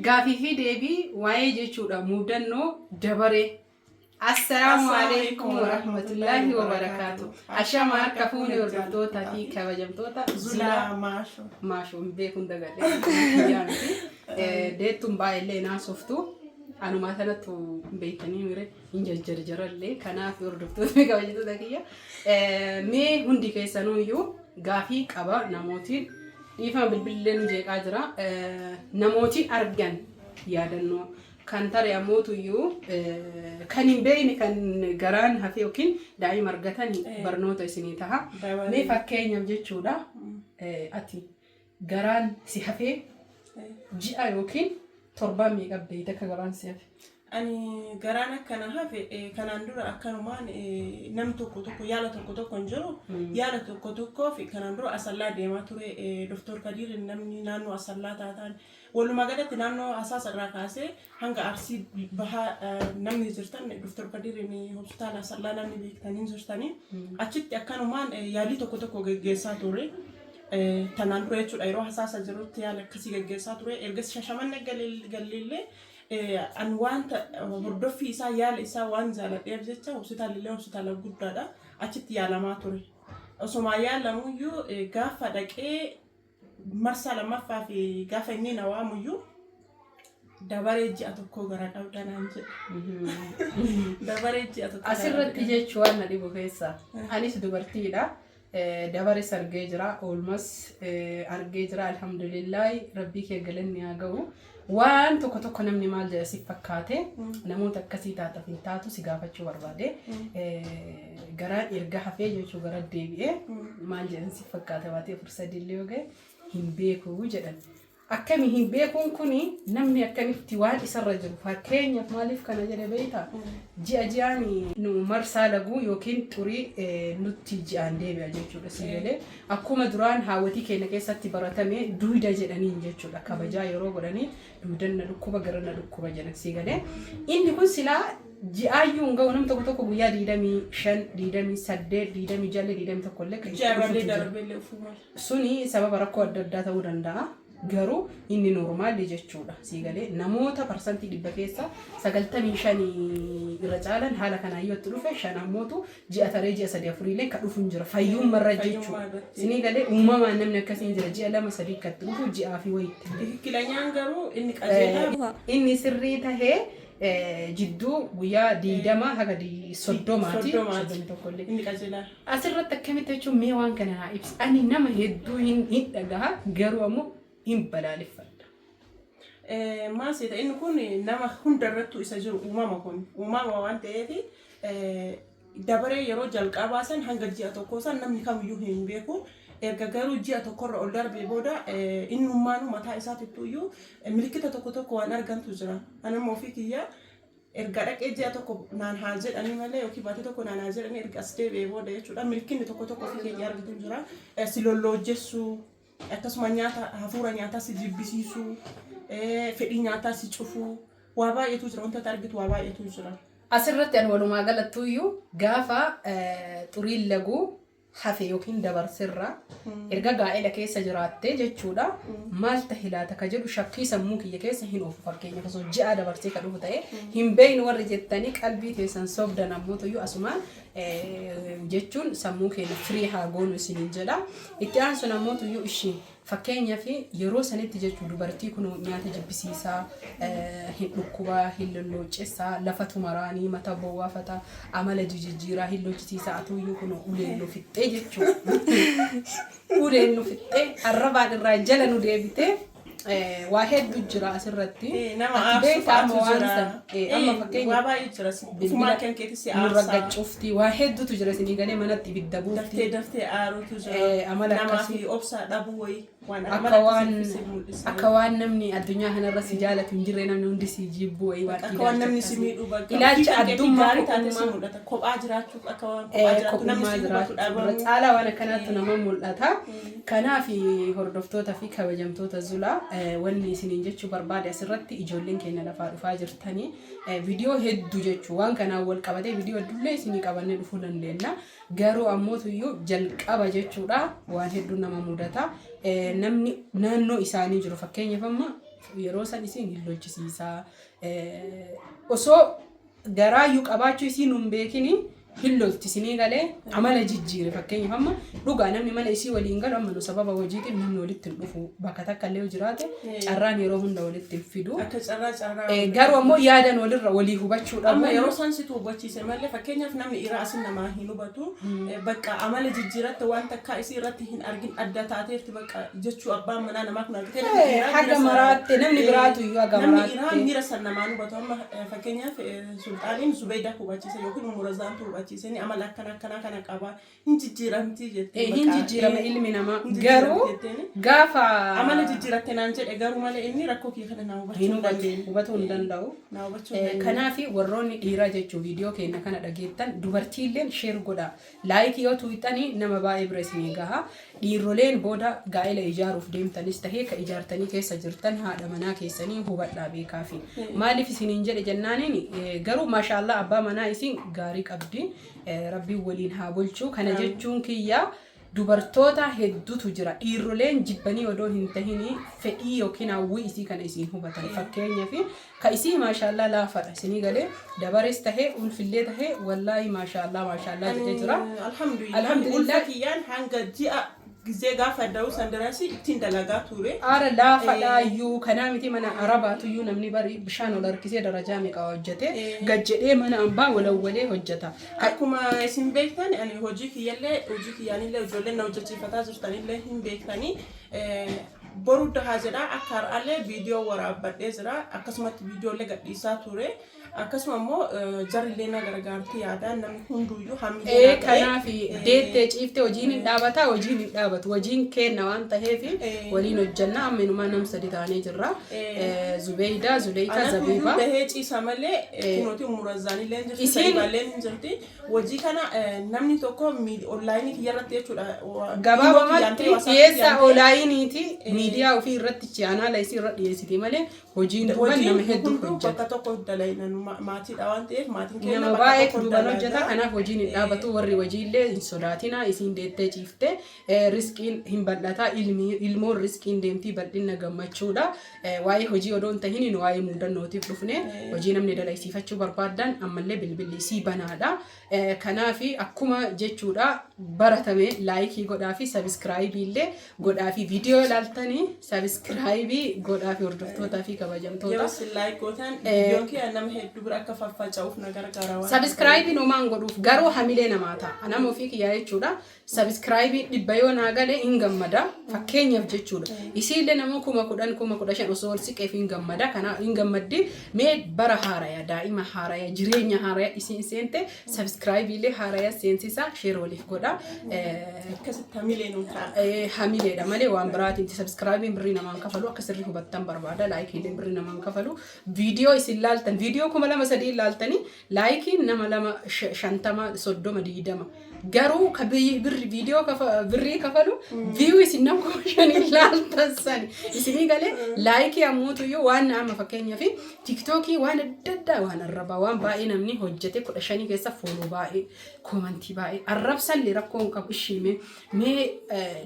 Gaafii fi deebii waa'ee jechuudha muudannoo dabaree. Assalaamu alaikum warahmatullaahi wabarakaatu. Ashama harka fuune hordoftoota fi kabajamtoota Zulaa Maasho. Maasho hin beekun dagadhe. Deettuun baay'illee naasoftu. Anumaa sanattu hin beektanii mire hin jajjarjarallee kanaaf hordoftoota fi kabajamtoota kiyya. Mee hundi keessanuu iyyuu gaafii qaba namootiin dhiifama bilbillee nu jeeqaa jira. Namootiin argan yaadannoo kan tare ammootu iyyuu kan hin beekne kan garaan hafe yookiin daa'ima argatan barnoota isinii taha. Mee fakkeenyaaf jechuudha ati garaan si hafee ji'a yookiin torbaan meeqa beeyta akka garaan si hafe? Ani garaan akkana hafe kanaan dura akkanumaan nam tokko tokko yaala tokko tokko hin jiru. Yaala tokko tokkoo fi kanaan dura Asallaa deemaa ture. Doktor Kadiir namni naannoo Asallaa taataan walumaa galatti naannoo Asaasa irraa kaasee hanga Arsii bahaa namni jirtan Doktor Kadiir hospitaala Asallaa namni beektan hin jirtanii. Achitti akkanumaan yaalii tokko tokko geggeessaa ture. Tanaan dura jechuudha yeroo Hasaasa jirutti yaala akkasii geggeessaa ture. Ergas Shashamanne galleellee an wanta hordoffii isaa yaala isaa waan jaaladheef jecha hospitaalli hospitaala guddaadha. Achitti yaalamaa ture. Osuma yaalamuyyuu gaafa dhaqee marsaa lammaffaa fi gaafa inni na waamuyyuu dabaree ji'a tokkoo gara qabda naan jedhe. Dabaree ji'a tokkoo. Asirratti jechuun waan na dhibu keessa anis dubartiidha. Dabares argee jira, oolmas argee jira, alhamdulillaahi rabbii kee galanni haa ga'u. Waan tokko tokko namni maal jedha si fakkaate namoota akkasii taataaf hin taatu si gaafachuu barbaade. Garaan erga hafee jechuu gara deebi'ee maal jedhan si fakkaate baatee 4 illee yoo ga'e hin beeku jedhan. Akkami hin beekuun kuni namni akkamitti waan isarra jiru fakkeenyaaf maaliif kana jedhe beektaa? Ji'a ji'aan nu marsaa laguu yookiin xurii nutti ji'aan deebi'a jechuudha si galee. Akkuma duraan haawwatii keenya keessatti baratame duuda jedhaniin jechuudha kabajaa yeroo godhanii duudan na dhukkuba gara na dhukkuba jedhan si galee. Inni kun silaa ji'aayyuu hin ga'u nam tokko tokko guyyaa 25, 28, 26, 21 illee kan itti Ji'a dhufutu irrallee jira. darbeellee dhufuu mala. Suni sababa rakkoo adda addaa ta'uu danda'a. Garuu inni noormaalli jechuudha. Sii galee namoota 100% keessa 95 irra caalan haala kanaan yoo itti dhufe shan ammootu ji'a taree ji'a sadii afuriilee ka dhufu hin jira. Fayyummarra Fayyummaa jechuudha. irratti. Sinii galee uumamaan namni akkasii hin jira. Ji'a lama sadii kan itti dhufu ji'aa fi wayitti. Tikikilanyaan garuu inni qajeelaa. Inni sirrii tahee jidduu guyyaa 20 haga 30ti. 30ti. 31 illee. Inni qajeelaa. Asirratti akkamitti jechuun mee waan kana naa ibsi. Ani nama hedduu hin hin dhagaha garuu ammoo hin balaaleffadha. Maal seeta inni kun nama hunda irrattuu isa jiru uumama kun uumama waan ta'eef dabaree yeroo jalqabaa san hanga ji'a tokkoo san namni kamiyyuu hin beeku. Erga garuu ji'a tokkorra ol darbee booda innummaanuu mataa isaatittuu iyyuu milikkita tokko tokko waan argantu jira. Anamma ofii kiyyaa erga dhaqee ji'a tokko naan haa jedhanii malee yookiin baatii tokko naan haa jedhanii erga as deebi'ee booda jechuudha milkinni tokko tokko ofii keenya argitu jira. Si lolloojjessuu akkasuma nyaata hafuura nyaataa si jibbisiisuu fedhii nyaataa si cufuu waa baay'eetu jira wantoota argitu waa baay'eetu jira. Asirratti ani walumaa galattuyyuu gaafa xuriin laguu hafe yookiin dabarserra erga gaa'ela keessa jiraattee jechuudha maal tahe laata ka jedhu shakkii sammuu kiyya keessa hin oofu fakkeenyaaf osoo ji'a dabarsee ka dhufu ta'e hin beeknu warri jettanii qalbii teessan sobdan ammoo toyyuu asumaan jechuun sammuu keenya firii haa goonu isiniin jedha itti aansuun ammoo toyyuu ishii Fakkeenyaaf yeroo sanitti jechuun dubartii kun nyaata jibbisiisaa, hin dhukkubaa, hin lollooccessaa, lafa tumaraanii, mata bowwaafata, amala jijijjiiraa, hin lolchisiisaa, atuuyyuu kun uleen nu fixxee jechuudha. Uleen nu fixxee arrabaan irraa jala nu deebitee waa hedduu jira asirratti. Nama Ati aarsu beektaa amma fa'aatu waan jira. san. Amma fakkeenya Waa baay'ee jira. Ofumaa kan keetti si nurra aarsaa. gaccufti waa hedduutu jira isinii galee manatti ibidda buufti. Daftee daftee aaruutu jira. Amala Namaa akkasii. fi obsa dhabuu wayii waan Akka amala waan akkasii si mul'isa. akka waan namni addunyaa kanarra si jaalatu hin jirre namni hundi si jibbu wayii waan Akka waan namni si akkasii. miidhuu bakka. Ilaalcha Ofii kan keetii addummaa gaarii taate si kophummaa. mul'ata. Kophaa jiraachuuf akka waan kophaa jiraattu namni Kophummaa si hubatu jiraachuu irra dhabamuu. caalaa waan akkanaatti nama mul'ata. Kanaaf hordoftoota fi kabajamtoota Zulaa wanni isiniin jechuu barbaade asirratti ijoolleen keenya lafaa dhufaa jirtanii viidiyoo hedduu jechuu waan kanaan wal qabatee viidiyoo hedduullee isinii qabannee dhufuu dandeenya. Garuu ammoo tuyyuu jalqaba jechuudha waan hedduu nama mudata. Namni naannoo isaanii jiru fakkeenyaaf amma Yeroo san isiin hin lolchisiisaa. Osoo garaayyuu qabaachuu isiin hin beekini hin lolti, isinii galee? Amala jijjiire. Fakkeenyaaf, amma dhugaa namni mana isii waliin galu, amma nu sababa hojiitiif namni walitti hin dhufu. Bakka takka illee yoo jiraate, carraan yeroo hunda walitti hin fidu. Akka carraa carraa. Garuu ammoo yaadan walirra walii hubachuu dhabu. Amma yeroo san situ hubachiise malee, fakkeenyaaf namni dhiiraa asin namaa hin hubatu. Bakka amala jijjiiratte, waan takkaa isii irratti hin argin, adda taateerti bakka jechuu abbaan manaa namaa kun argite. Namni dhiiraa Haga maraatte, namni biraatu iyyuu haga namni maraatte. Dhiiraa miira san namaa hin hubatu. Amma fakkeenyaaf Sulxaaniin Zubeeydaa hubachiise yookiin Umurazaantu hubachiise, ni amala akkana akkanaa kana qaba, hin jijjiiramti jettee. Hin jijjiirama ilmi namaa, garuu gaafa amala jijjiiratte naan jedhe garuu malee inni rakkoo kiyya kana naa hubachuu hin hin hubatu, dandeenye. Hubatuu hin danda'u. Naa hubachuu hin dandeenye. Kanaaf warroonni dhiiraa jechuun viidiyoo keenya kana dhageettan, dubartiilleen share godha. Like yoo tuuxxanii nama baay'ee bira isinii gaha. Dhiiroleen booda gaa'ela ijaaruuf deemtanis tahee ka ijaartanii keessa jirtan, haadha manaa keessanii hubadhaa beekaafi. Maaliif isiniin jedhe jennaaniin, garuu maashaallaa, abbaa manaa isin gaarii qabdi. Rabbiin waliin haa bulchu. Kana jechuun kiyya, dubartoota hedduutu jira. Dhiiroleen jibbanii odoo hin tahini, fedhii yookiin hawwii isii kana isiin hubatan. Fakkeenyaaf, ka isii maashaallaa laafadha. Isinii galee? Dabarees tahee ulfillee tahee, wallaahi maashaallaa maashaallaa jedhee jira. Alhamdulillah. Alhamdulillah. Ulfa kiyyaan hanga ji'a gizee gaafa da'u san dirasi ittiin dalagaa ture. Aara laafadha iyyuu kanaa miti, mana arabaatu iyyuu namni bari bishaan ol harkisee darajaa meeqa hojjete, gad jedhee mana ambaa walawwalee hojjeta. Akkuma isin beektan, ani hojii kiyyallee, hojii kiyyaanillee ijoolleen na hojjechiifataa jirtanillee hin beektanii. Boru dahaa jedha, akka har'aallee viidiyoo waraabbadhee jira, akkasumatti viidiyoolee gadhiisaa ture, akkasuma immoo jarrillee na gargaarti, yaadaan namni hunduyyuu hamilee naa ta'e. Kanaaf deettee ciiftee hojiin hin dhaabataa, hojiin hin dhaabatu, hojiin kenna waan ta'eef waliin hojjanna. Amma inumaa nam sadi taanee jirra. Zubeeydaa, Zuleykaa, Anatu iyyuu Zabiibaa. dahee ciisa malee, kunooti Umurazaanillee hin jirti, Zabiibaallee hin jirti. Hojii kana namni tokko online kiyya irratti jechuudha. Gabaabumatti WhatsApp dhiyeessaa kiyyaan ta'e onlineiiti, miidiyaa ofii irratti chaanaala isii irra dhiyeessiti malee hojiin duuban hojiin nama hedduu hunduu hojjeta. Bakka tokko dalayna, maatiidha waan ta'eef maatiin keenya Nama bakka baay'eetu tokko duuban dalagaa. hojjeta. Kanaaf hojiin hin dhaabatu. Warri hojiillee hin sodaatina. Isiin deettee ciiftee risqiin hin bal'ata. Ilmoon risqiin deemtii, bal'inna gammachuudha. Waa'ee hojii odoo hin tahin, nu waa'ee muudannootiif dhufne. Hojii namni dalaysiifachuu barbaaddan ammallee bilbilli isii banaadha. Kanaaf akkuma jechuudha baratame, like godhaa fi subscribe illee godhaa fi viidiyoo ilaaltanii subscribe godhaa fi hordoftootaa fi kabajamtoota. Yeroo isin like gootan, viidiyoon kiyya nama hedduu bira akka faffaca'uuf na gargaara waan Subscribeiin homaan godhuuf, garuu hamilee namaa ta'a. Nama ofii kiyyaa jechuudha. Subscribe 100 yoo naa gale hin gammada. Fakkeenyaaf jechuudha. Isiillee nama 10,000, 15,000 osoo ol siqeef hin gammada. Kanaaf hin gammaddi. Mee bara haaraya, daa'ima haaraya, jireenya haaraya isiin seente, subscribe illee haaraya seensisa, share waliif godha. Akkasitti hamilee nuu ta'a. Hamileedha malee waan biraatiin. Subscribeiin birrii namaan kafalu, akka sirrii hubattan barbaada. Likeiillee birrii namaan kafalu. Viidiyoo isin laaltan, viidiyoo 2000, 3000 laaltanii, likeiin nama 2, 50, 30, 20. Garuu ka birri viidiyoo birrii kafalu view isin nama 5000 laaltan sani. Isinii galee? Like ammuutuyyuu waan amma fakkeenyaaf TikTokii waan adda addaa, waan arrabaa, waan baay'ee namni hojjete 15 keessa follow baay'ee, comment baay'ee, arrabsallee rakkoo hin qabu. Ishiime mee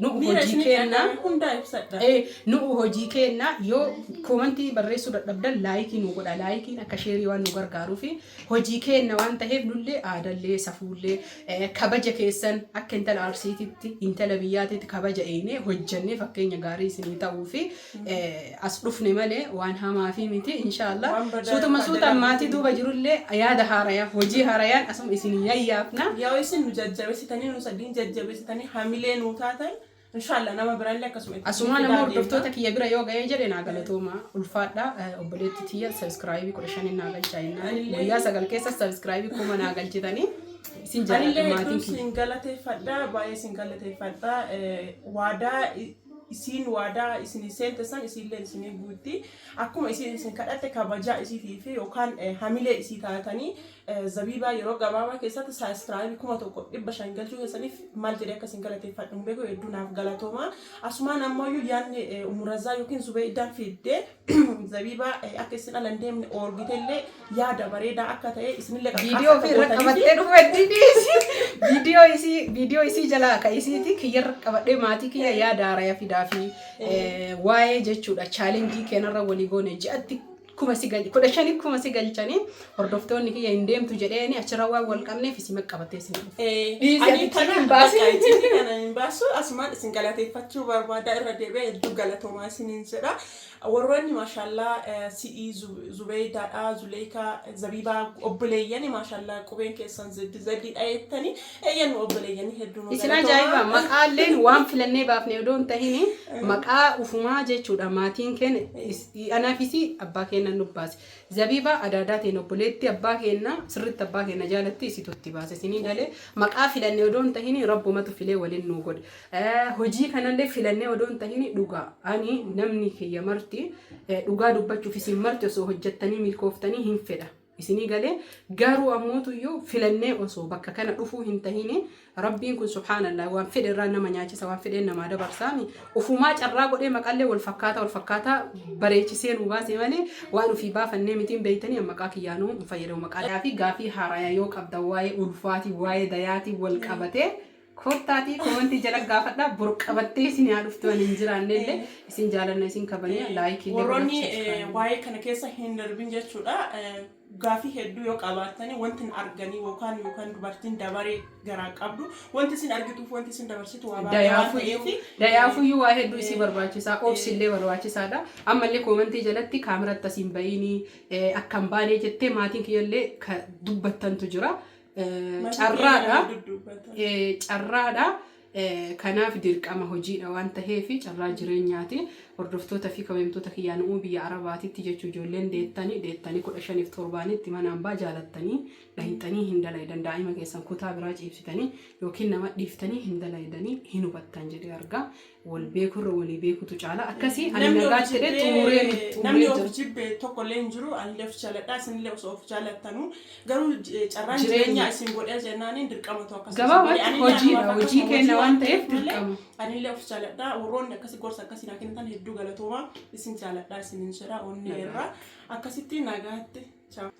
nu Miira hojii isinii kennaa. dhaga'ame hundaa ibsadha. Nu hojii kenna, yoo comment barreessuu dadhabdan like nu godha. Likeiin akka share waan nu gargaaruu fi hojii kenna waan ta'eef, nullee aadallee safuullee kabaja keessan akka intala Arsiititti, intala biyyaatitti kabaja eenee hojjannee fakkeenya gaarii isinii ta'uu fi as dhufne malee waan hamaa fi miti, inshaallah. Waan badaa Suutuma akka suutaan maatii dalagu. duuba jirullee yaada haarayaa, hojii haarayaan asuma isinii yayyaafna. Yoo isin nu jajjabeessitanii, nu sadiin jajjabeessitanii, hamilee nuu taatan, inshaallah nama biraallee akkasuma itti Asumaa fidaa nama deemna. hordoftoota kiyya bira yoo ga'ee jedhe, naa galatooma, ulfaadha. Obboleetti tiyya subscribe 15 naa galchaa jennaan guyyaa 9 keessa subscribe 1000 naa galchitanii, isin jaalladha Anillee maatiin hedduun kiyya. sin galateeffadha, baay'ee sin galateeffadha. Waadaa isiin waadaa isin seente san isiillee isinii guutti. Akkuma isiin isin kadhatte, kabajaa isiitii fi yookaan hamilee isii taatanii, Zabiibaa yeroo gabaabaa keessatti subscribe 1500 galchuu keessaniif maal jedhee akka isin galateeffadhu hin beeku, hedduu naaf galatooma. Asumaan ammoo yaadni Umurazaa yookiin Zubeeydaan fiddee Zabiibaa akka isin ala hin deemne oorgitellee yaada bareedaa akka ta'e isinillee Viidiyoo ofii irra qabattee dhufu hedduu dhiisi. Viidiyoo isii jalaa ka isiiti kiyyarra qabadhee maatii kiyya yaada haaraya fidaa fi waa'ee jechuudha challenge keenarra walii goone ji'atti kuma si gal 15 kuma si galchanii hordoftoonni kiyya hin deemtu jedheeni achirra waan wal qabneef isii qabatee isin dhufe. Dhiisi Ani ati kana hin baasin. Bakka icciitii kana hin baasu. Asumaan isin galateeffachuu barbaada. Irra deebi'ee hedduu galatoomaa isiniin jedha. Warroonni maashallaa si'ii Zubeydaadha, Zuleekaa, Zabiibaa, obboleeyyani maashallaa qubeen keessan zeddi zeddiidha jettanii eeyyan obboleeyyani hedduu nu Isin galatoomaa. ajaa'iba, maqaalleen waan filannee baafne odoo hin tahini maqaa ufumaa jechuudha. Maatiin keenya anaafis abbaa keenya nu baase. Zabiiba adaadaa ta'in obboleetti abbaa keenya sirriitti abbaa keenya jaalatti isitu itti baase. Isinii galee, maqaa filannee odoo hin tahini rabbumatu filee waliin nu godhe. Hojii kanallee filannee odoo hin tahini dhugaa ani namni kiyya marti dhugaa dubbachuuf isin marti osoo hojjettanii milkooftanii hin fedha. Isinii galee, garuu ammootuyyuu filannee osoo bakka kana dhufuu hin tahini rabbiin kun subhaanallah waan fedhe irraa nama nyaachisa, waan fedheen namaa dabarsaami. Ufumaa carraa godhee maqallee wal fakkaataa wal fakkaataa bareechisee nu baase malee waan ofii baafannee mitiin beeytanii. Maqaa kiyyaanuu hin fayyadamu maqaa fi gaafii haaraya yoo qabdan waa'ee ulfaatii, waa'ee dayaatii wal qabatee kottaatii comment jala gaafadhaa. Bor qabattee isin haa dhuftu. Ani hin jiraanne illee isin jaalanna, isin kabajna, like illee Warroonni godhaa, subscribe. Waa'ee kana keessa hin darbin jechuudha. Gaafii hedduu yoo qabaattanii wanti hin arganii yookaan dubartiin dabaree garaa qabdu wanti isin argituuf wanti isin dabarsitu waa baay'ee waan ta'eef Dayaafuyyuu waa hedduu isii barbaachisaa, obsillee barbaachisaadha. Ammallee comment jalatti kaameratti asiin ba'iinii akka hin baanee jettee maatiin kiyyallee ka dubbattantu jira. Carraadha. Duddubbatan. Carraadha. Kanaaf dirqama hojiidha waan taheef carraa jireenyaati. Hordoftoota fi kabajamtoota kiyyaan uumuu biyya Arabaatitti jechuu ijoolleen deettanii deettanii 15f torbaanitti mana hambaa jaalattanii dhahixanii hin dalaydan, daa'ima keessan kutaa biraa ciibsitanii yookiin nama dhiiftanii hin dalaydanii hin hubattan jedhee argaa. Wal beekurra walii beekutu caala. Akkasii ani Namni of nagaatti jedhee xumuree namni xumuree of jira. jibbe tokkollee hin jiru. Anillee of jaaladha, isinillee osoo of jaalattanuu garuu carraan Jireenya. jireenyaa isin godhee jennaaniin dirqamatu akkasii isin Gabaabatti godhe. Anillee hojiidha. anumaaf Hojii akkasuma kenna hojii waan ta'eef malee dirqama. Anillee of jaaladha. Warroonni akkasii gorsa akkasii naa kennitan hedduu galatoomaa, isin jaaladha isinin jedha onnee irraa. Akkasitti nagaatti. Ciao.